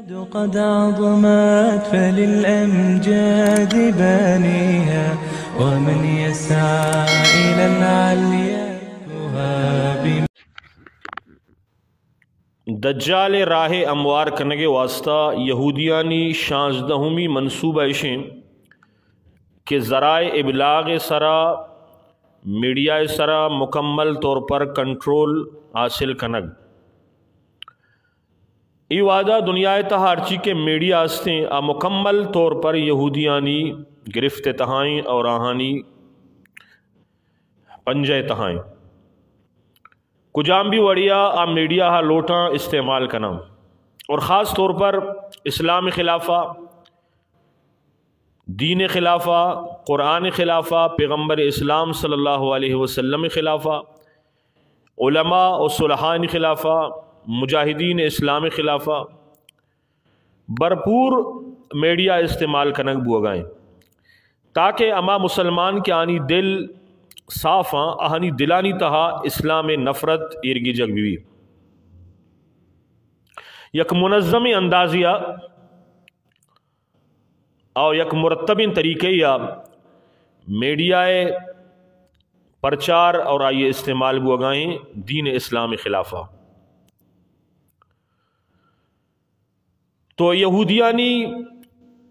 قد عظمت فللأمجاد بانيها، ومن يسعى إلى العليا يهاب. دجال ءِ راہ ءَ ھموار کنگ ءِ واستہ یہودیانی شانزدہمی منصوبہ اِش اِنت کہ ذرائع ابلاغ ءِ سرا، میڈیا ءِ سرا مکمل طور پر کنٹرول حاصل کنگ۔ اے وھد ءَ دنیا ءِ تہا ھرچی کہ میڈیا ھستیں، آ مکمل طور پر یہودیانی گرفت ءِ تہا ایں اور آہانی پنجہ ءِ تہا ایں۔ کجام بھی وڑیا آ میڈیا ءَ لوٹاں استعمال کناں، اور خاص طور پر اسلام ءِ خلافا، دین ءِ خلافا، قرآن ءِ خلافا، پیغمبر اسلام صلی اللہ علیہ وسلم ءِ خلافا، علماء و صلحاء ءِ خلافا، مجاہدین اسلام ءِ خلافا بھرپور میڈیا استعمال کنگ بوگا ایں، تاکہ ھما مسلمان کہ آہانی دل صاف آں، آہانی دلانی تہا اسلام ءِ نفرت ایرگیجگ بہ بی۔ یک منظمیں اندازے ءَ او یک مرتبیں طریقے ءَ میڈیا ءِ پرچار اور آئی ءِ استعمال بوگا ایں دین اسلام ءِ خلافا۔ تو یہودیانی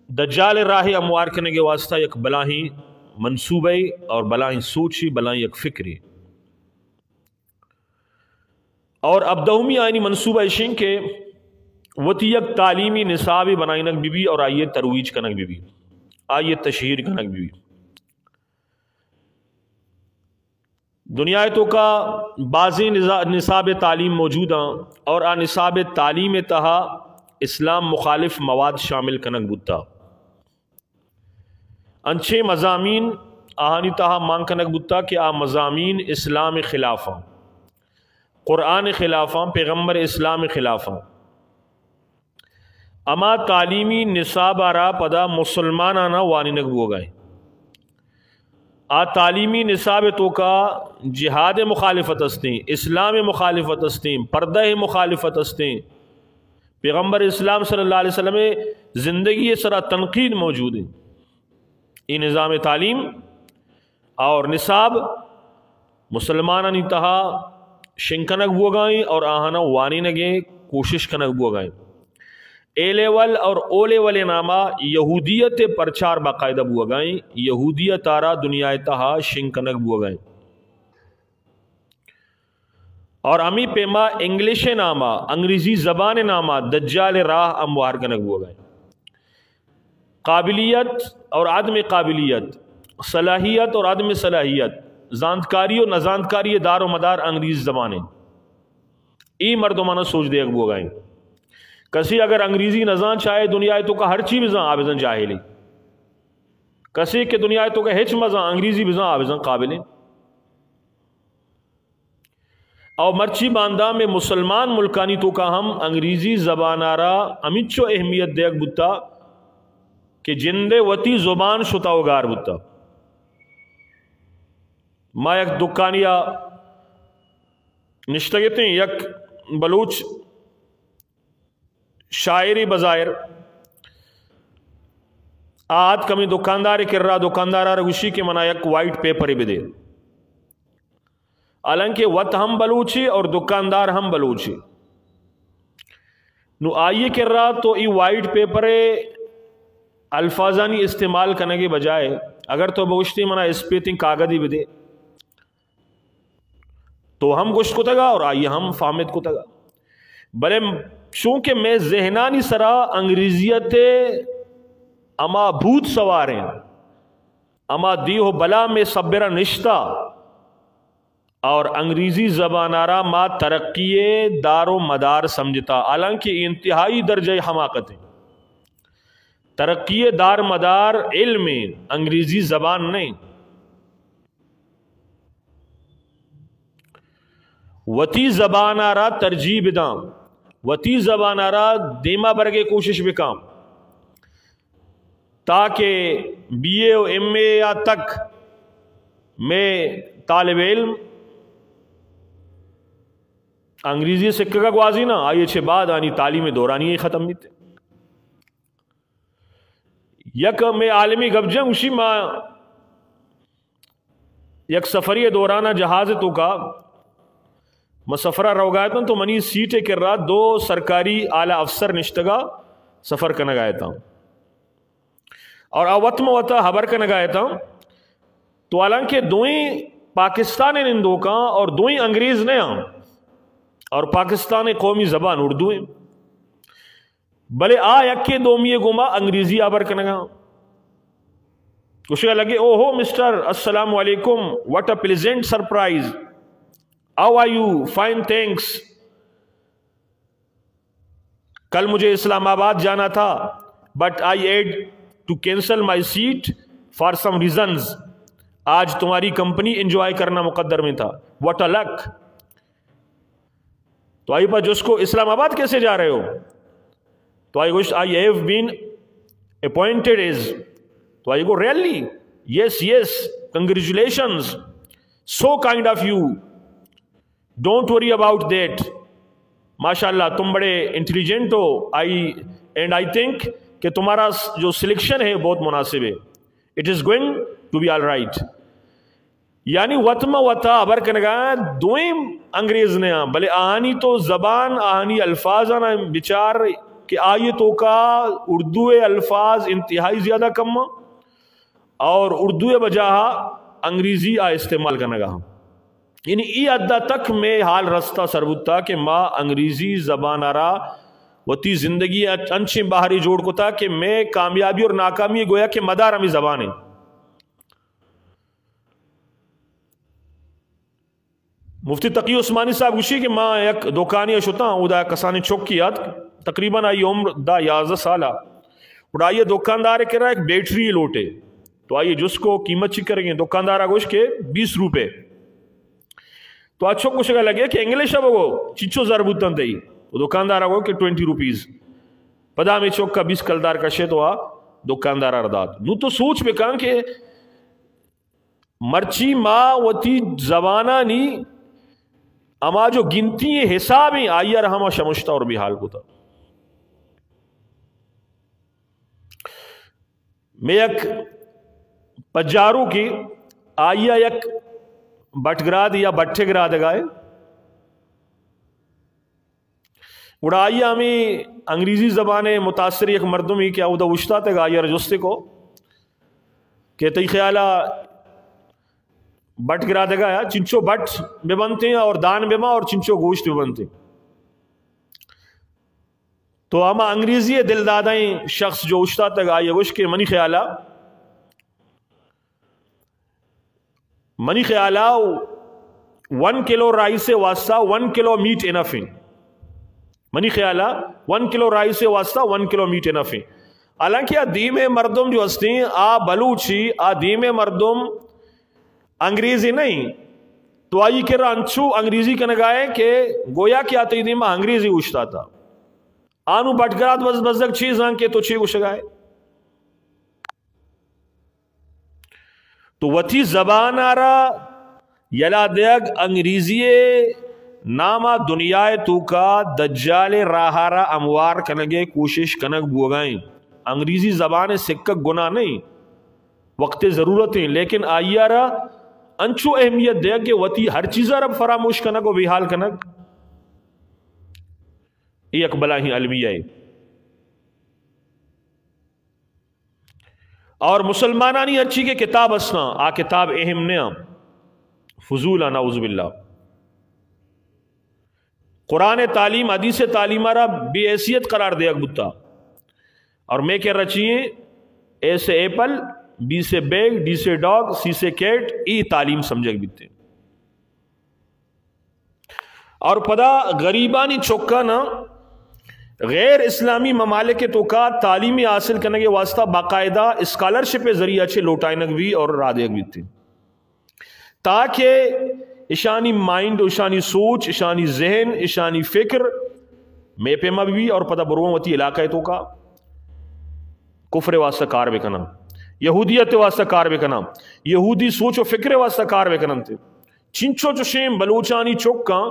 دجال ءِ راہ ءَ ھموار کنگ ءِ واستہ یک بلاہیں منصوبے اور بلاہیں سوچے، بلاہیں یک فکرے۔ اور ھبدہمی آیانی منصوبہ اِش اِنت کہ وتی یک تعلیمی نصابے بنائینگ بہ بی اور آئی ءِ ترویج کنگ بہ بی، آئی ءِ تشہیر کنگ بہ بی۔ دنیا ءِ توکا بازیں نصا-، نصاب تعلیم موجود آں اور آ نصاب تعلیم ءِ تہا اسلام مخالف مواد شامل کنگ بوتا۔ انچیں مضامین آہانی تہا مان کنگ بوتا کہ آ مضامین اسلام ءِ خلاف آں، قرآن ءِ خلاف آں، پیغمبر اسلام ءِ خلاف آں۔ ھما تعلیمی نصاب ءَ را پدا مسلمانانا وانینگ بوگا ایں۔ آ تعلیمی نصاب ءِ توکا جہاد ءِ مخالفت ھستیں، اسلام ءِ مخالفت ھستیں، پردہ ءِ مخالفت ھستیں، پیغمبر اسلام صلی اللہ علیہ وسلم ءِ زندگی ءِ سرا تنقید موجود ایں۔ اے نظام تعلیم اور نصاب مسلمانانی تہا شنگ کنگ بوگا ایں اور آہانا وانینگ ءِ کوشش کنگ بوگا ایں۔ اے لیول اور او لیول ءِ ناما یہودیت ءِ پرچار باقاعدہ بوگا ایں، یہودیت ءَ را دنیا ءِ تہا شنگ کنگ بوگا ایں۔ اور ھمے پیما انگلش ءِ ناما، انگریزی زبان ءِ ناما دجال ءِ راہ ھموار کنگ بوگا ایں۔ قابلیت اور عدم قابلیت، صلاحیت اور عدم صلاحیت، زانتکاری و نزانتکاری ءِ دار و مدار انگریزی زبان ایں۔ اے مردمانا سوج دیگ بوگا ایں۔ کسے اگر انگریزی نزانت، چاہے دنیا ءِ توکا ھرچی بزانت، آ بزانت جاہلے۔ کسے کہ دنیا ءِ توکا ھچ مزانت، انگریزی بزانت، آ بزانت قابلیں۔ او مرچی باندا مئے مسلمان ملکانی توکا ھم انگریزی زبان ءَ را ھمینچو اہمیت دیگ بوتا کہ جند ءِ وتی زبان شتا و گار بوتا۔ ما یک دکانی ءَ نشتگ اتیں، یک بلوچ شاعرے بظاہر آ اتک ھمے دکاندار ءِ کرا، دکاندار ءَ را گوشی کہ منا یک وائٹ پیپرے بدے۔ حالانکہ وت ھم بلوچے اور دکاندار ھم بلوچے۔ نو آئی ءِ کرا تو اے وائٹ پیپر ءِ الفاظانی استعمال کنگ ءِ بجائے اگر تو بگوشتے منا اسپیتیں کاگدے بدے، تو ھم گوشت کتگا اور آئی ھم فہمت کتگا۔ بلے چونکہ مئے ذہنانی سرا انگریزیت ءِ ھما بھوت سوار ایں، ھما دیہ و بلا مئے سبرا نشتا اور انگریزی زبان ءَ را ما ترقی ءِ دار و مدار سمجھتا، حالانکہ انتہائی درجہ حماقت ایں۔ ترقی ءِ دار مدار علم ایں، انگریزی زبان نہ ایں۔ وتی زبان ءَ را ترجیح بداں، وتی زبان ءَ را دیما برگ ءِ کوشش بکاں، تاکہ بی اے و ایم اے ءَ تک مئے طالب علم انگریزی سکگ ءَ گوازیناں، آئی ءَ چہ بعد آنی تعلیم دورانی ختم بیت۔ یک مئے عالمی گپ جن گوشی، ما یک سفری دوران جہاز توکا، ما سفرا روگا اتاں تو منی سیٹ کرا دو سرکاری اعلی افسر نشتگا سفر کنگا اتاں۔ اور آ وت ما وتا ہبر کنگا اتاں۔ تو حالانکہ دوئیں پاکستان نندوکاں اور دوئیں انگریز نہ آں، اور پاکستان قومی زبان اردو ہیں، بلے آ یکے دومی گوما انگریزی ہبر کنگا۔ گوشگا لگے، او ہو مسٹر، السلام علیکم، what a pleasant surprise, how are you, fine, thanks. کل مجھے اسلام آباد جانا تھا، but I had to cancel my seat for some reasons. آج تمہاری کمپنی انجوائے کرنا مقدر میں تھا۔ What a luck. تو آئی پر جس کو اسلام آباد کیسے جا رہے ہو؟ تو آئی گوشت, I have been appointed as. تو آئی گو, Really? Yes, yes. Congratulations. So kind of you. Don't worry about that. ماشاءاللہ, تم بڑے انٹیلیجنٹ ہو. آئی اینڈ آئی تھنک کہ تمہارا جو سلیکشن ہے بہت مناسب ہے. It is going to be all right. یعنی وت ما وتا ہبر کنگا دوئیں انگریز نے آں, بلے آہانی تو زبان, آہانی الفاظ آنا بچار کہ آئی توکا اردو الفاظ انتہائی زیادہ کم آں اور اردو بجاہا انگریزی آ استعمال کنگا. یعنی ای حد تک میں حال رستہ سر بوتا کہ ما انگریزی زبان را وتی زندگی انچیں بہرے جوڑ کتا کہ میں کامیابی اور ناکامی گویا کہ مدار ہمیں زبان ہے. مفتی تقی عثمانی صاحب گوشی کہ ما یک دکانی شتاں, اودا کسانی چکی آت, تقریباً آئی عمر دا یازدہ سال آ. گڑا آئی دکاندار کرا ایک بیٹری لوٹے, تو آئی جس کو قیمت چی کریں گے؟ دکاندار گوش کہ بیس روپے. تو آ چک گوشگا لگے کہ انگلش بگو, چچو زر بوتن تئی؟ تو دکاندار گو کہ ٹوئنٹی روپیز. پدا ہمیں چک کا بیس کلدار کشے تو آ دکاندار دات. نو تو سوچ بکن کہ مرچی ما وتی زبانانی ہما جو گنتی ہیں، حساب ہیں، آئی ء را ہما شمشتا اور بے حال کتا. میں یک پجارو کی آئی ء یک بٹگراد یا بٹگراد گائے. گڑا آئی ء ہمیں انگریزی زبان ء متاثر یک مردمے کہ اودا اوشتاتگ، آئی ء را جستے کو کہ تئی خیال ء بٹ گرادگا ء چنچو بٹ بہ بنتیں اور دان بہ باں اور چنچو گوشت بہ بنتیں. تو ہما انگریزی ء دل دادائیں شخص جو اوشتاتگ، آئی ء گوشت کہ منی خیال ء منی خیال ء ون کلو رائس ء واسطہ ون کلو میٹ انف ہیں. منی خیال ء ون کلو رائس ء واسطہ ون کلو میٹ انف ہیں. حالانکہ آ دیمے مردم جو ہستیں، آ بلوچی، آ دیمے مردم انگریزی نہیں، تو آئی کرا انچو انگریزی کنگائے کہ گویا کہ آ تئی دیما انگریزی اوشتاتا. آنو بٹگراد بز بزگ چیزاں کہ تو چی گوشگائے؟ تو وتی زبان ء را یلا دیگ انگریزی ء نام ء دنیا ء توکا دجال ء راہ ء را ہموار کنگ ء کوشش کنگ بوگا انت. انگریزی زبان ء سکگ گناہ نہیں، وقت ء ضرورت ہیں، لیکن آئی ء را انچو اہمیت دیگ کہ وتی ہر چیز ء را فراموش کنگ و بے حال کنگ، اے یک بلاہیں المیہ ہے. اور مسلمانانی ہرچی کہ کتاب ہستاں، آ کتاب اہم نہ آں، فضول آں، نعوذ باللہ. قرآن تعلیم، حدیث تعلیم ء را بے حیثیت قرار دیگ بوتا. اور میں کہ رچیے، اے سے ایپل، بی سے بیگ، ڈی سے ڈاگ، سی سے کیٹ، ای تعلیم سمجھگ بیتے. اور پدا غریبانی چکانا غیر اسلامی ممالک توکا تعلیمی حاصل کنگ واسطہ باقاعدہ اسکالرشپ ذریعہ چے لوٹائنگ بھی اور راہ دیگ بیتے، تاکہ اشانی مائنڈ، اشانی سوچ، اشانی ذہن، اشانی فکر میں پیما بھی اور پدا برو وتی علاقہ توکا کفر واسطہ کار بکنن، یہودیت واسطہ کار بکنن، یہودی سوچ و فکر واسطہ کار بکنن تے. چنچو چشیں بلوچانی چکاں،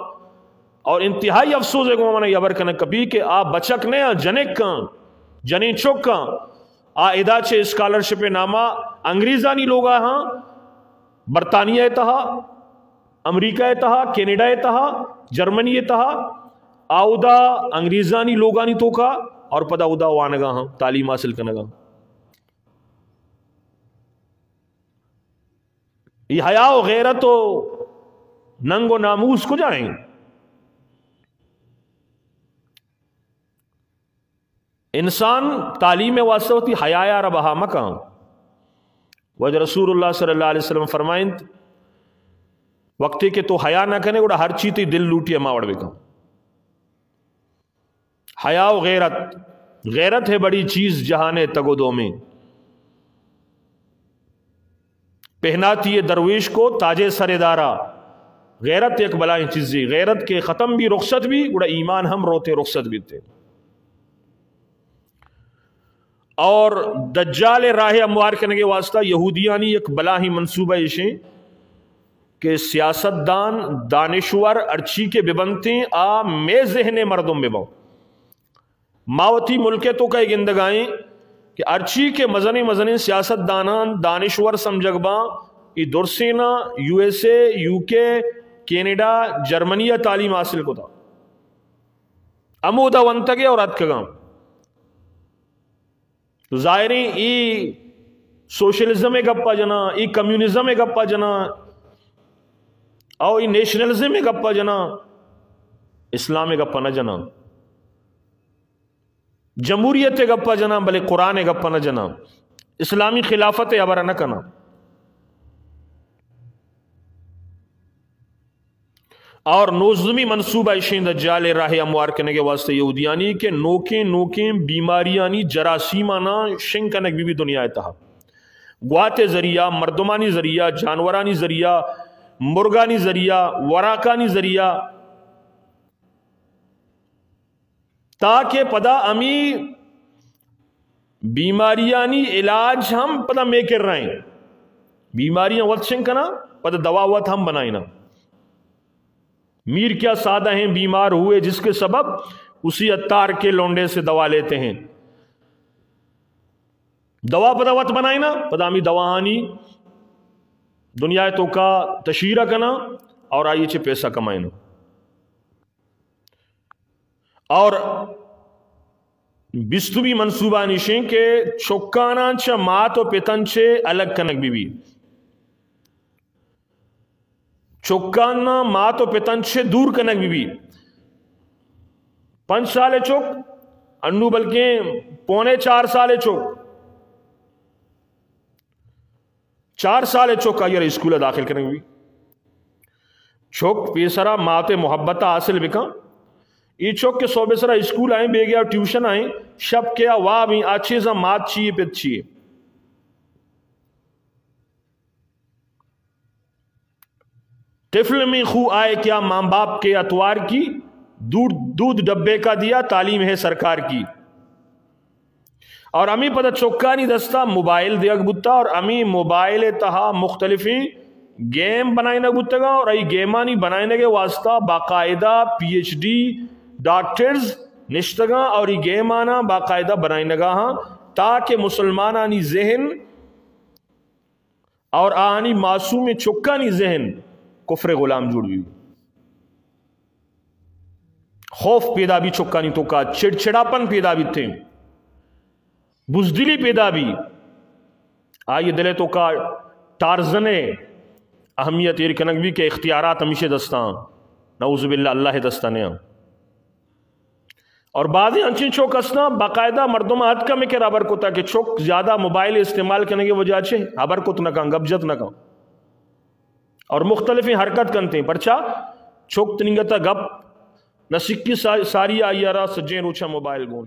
اور انتہائی افسوس ہے کہ من ہبر کنگ کپی کہ آ بچک نہ آں، جنک آں، جنین چک آں، آ ادا چہ اسکالرشپ نامہ انگریزانی لوگا ہاں، برطانیہ تہا، امریکہ تہا، کینیڈا تہا، جرمنی تہا، آودا انگریزانی لوگانی توکا اور پدا اودا وانگا ہاں، تعلیم حاصل کنگا۔ اے حیا و غیرت و ننگ و ناموس کجا ہیں؟ انسان تعلیم واسطہ وتی حیایا را بہا مکن۔ واجہ رسول اللہ صلی اللہ علیہ وسلم فرمائنت، وقتی کہ تو حیا نہ کنے، گڑا ہر چی تی دل لوٹی ہما وڑ بکن۔ حیا و غیرت، غیرت ہے بڑی چیز جہان تگ و دو میں۔ پہناتی ہے درویش کو تاج سر دارا۔ غیرت یک بلاہیں چیزی، غیرت کے ختم بھی رخصت بھی، گڑا ایمان ہم روتے رخصت بیتے۔ اور دجال راہ ہموار کنگے واسطہ یہودیانی یک بلاہیں منصوبہ ایشیں کہ سیاست دان، دانشور، ہرچی کہ ببنتیں، آ مے ذہن مردم ببن۔ ما وتی ملک توکا گندگائیں کہ ہرچی کہ مزنیں مزنیں سیاست دانان، دانشور سمجھگ باں، ای درسینا یو ایس اے، یو کے، کینیڈا، جرمنی تعلیم حاصل کتا، ہمودا ونتگے اور اتکگاں۔ تو ظاہریں ای سوشلزم گپا جنا، ای کمیونزم گپا جنا، او ای نیشنلزم گپا جنا، اسلام گپا نہ جنا۔ جمہوریت گپا جنا، بلے قرآن گپا نہ جنا، اسلامی خلافت ہبر نہ کنا۔ اور نوزدمی منصوبہ اشیں دجال راہ ہموار کنگے واسطے یہودیانی کہ نوکیں نوکیں بیماریانی جراثیمانا شنگ کنگ بی بی دنیا تہا، گوات ذریعہ، مردمانی ذریعہ، جانورانی ذریعہ، مرگانی ذریعہ، وراکانی ذریعہ، تاکہ پدا ہمی بیماریانی علاج ہم پدا مے کر رہے ہیں۔ بیماریاں وت شنگ کنا، پدا دوا وت ہم بنائینا۔ میر کیا سادہ ہیں، بیمار ہوئے جس کے سبب، اسی عطار کے لونڈے سے دوا لیتے ہیں۔ دوا پدا وت بنائینا، پدا ہمی دواہانی دنیا توکا تشہیر کنا اور آئی چہ پیسہ کمائینا۔ اور بیستمی منصوبہ نشیں کہ چکاناں چہ مات و پتن چہ الگ کنگ بی بی۔ چکاناں مات و پتن چہ دور کنگ بی بی۔ پنچ سال چک، انو بلکیں پونے چار سال چک، چار سال چک آئی را اسکول داخل کنگ بی۔ چک پیسرا مات محبت حاصل بکن۔ ای چک کہ صبح سرا اسکول آئیں، بیگیا ٹیوشن آئیں، شپ کیا واب ایں، آ چیزاں مات چیے پت چیے۔ طفل میں خو آئے کیا ماں باپ کے اطوار کی، دودھ، دودھ ڈبے کا دیا، تعلیم ہے سرکار کی۔ اور ہمیں پتہ چکانی دستا موبائل دیگ بوتا اور ہمیں موبائل تہا مختلفیں گیم بنائینگ بوتگا اور ای گیمانی بنائینگ واسطہ باقاعدہ پی ایچ ڈی ڈاکٹرز نشتگاں اور ای گیمانا باقاعدہ بنائینگا ہاں، تاکہ مسلمانانی ذہن اور آہانی معصوم چکانی ذہن کفر غلام جوڑ بی۔ خوف پیدا بی چکانی توکا، چڑچڑاپن پیدا بیتیں، بزدلی پیدا بی۔ آئی دل توکا ٹارزن اہمیت ایر کنگ بی کہ اختیارات ہمیشہ دستاں، نعوذ باللہ اللہ دستاں نیاں۔ اور بعضی انچیں چک ہستاں، باقاعدہ مردم اتکا مئے کرا ہبر کتا کہ چک زیادہ موبائل استعمال کنگے وجہ چہ ہبر کت نہ کن، گپ جت نہ کن۔ اور مختلفیں حرکت کنتیں۔ پرچا؟ چک تنیگتا گپ نہ سکی، سا-، ساری آئی را سجیں روچا موبائل گون۔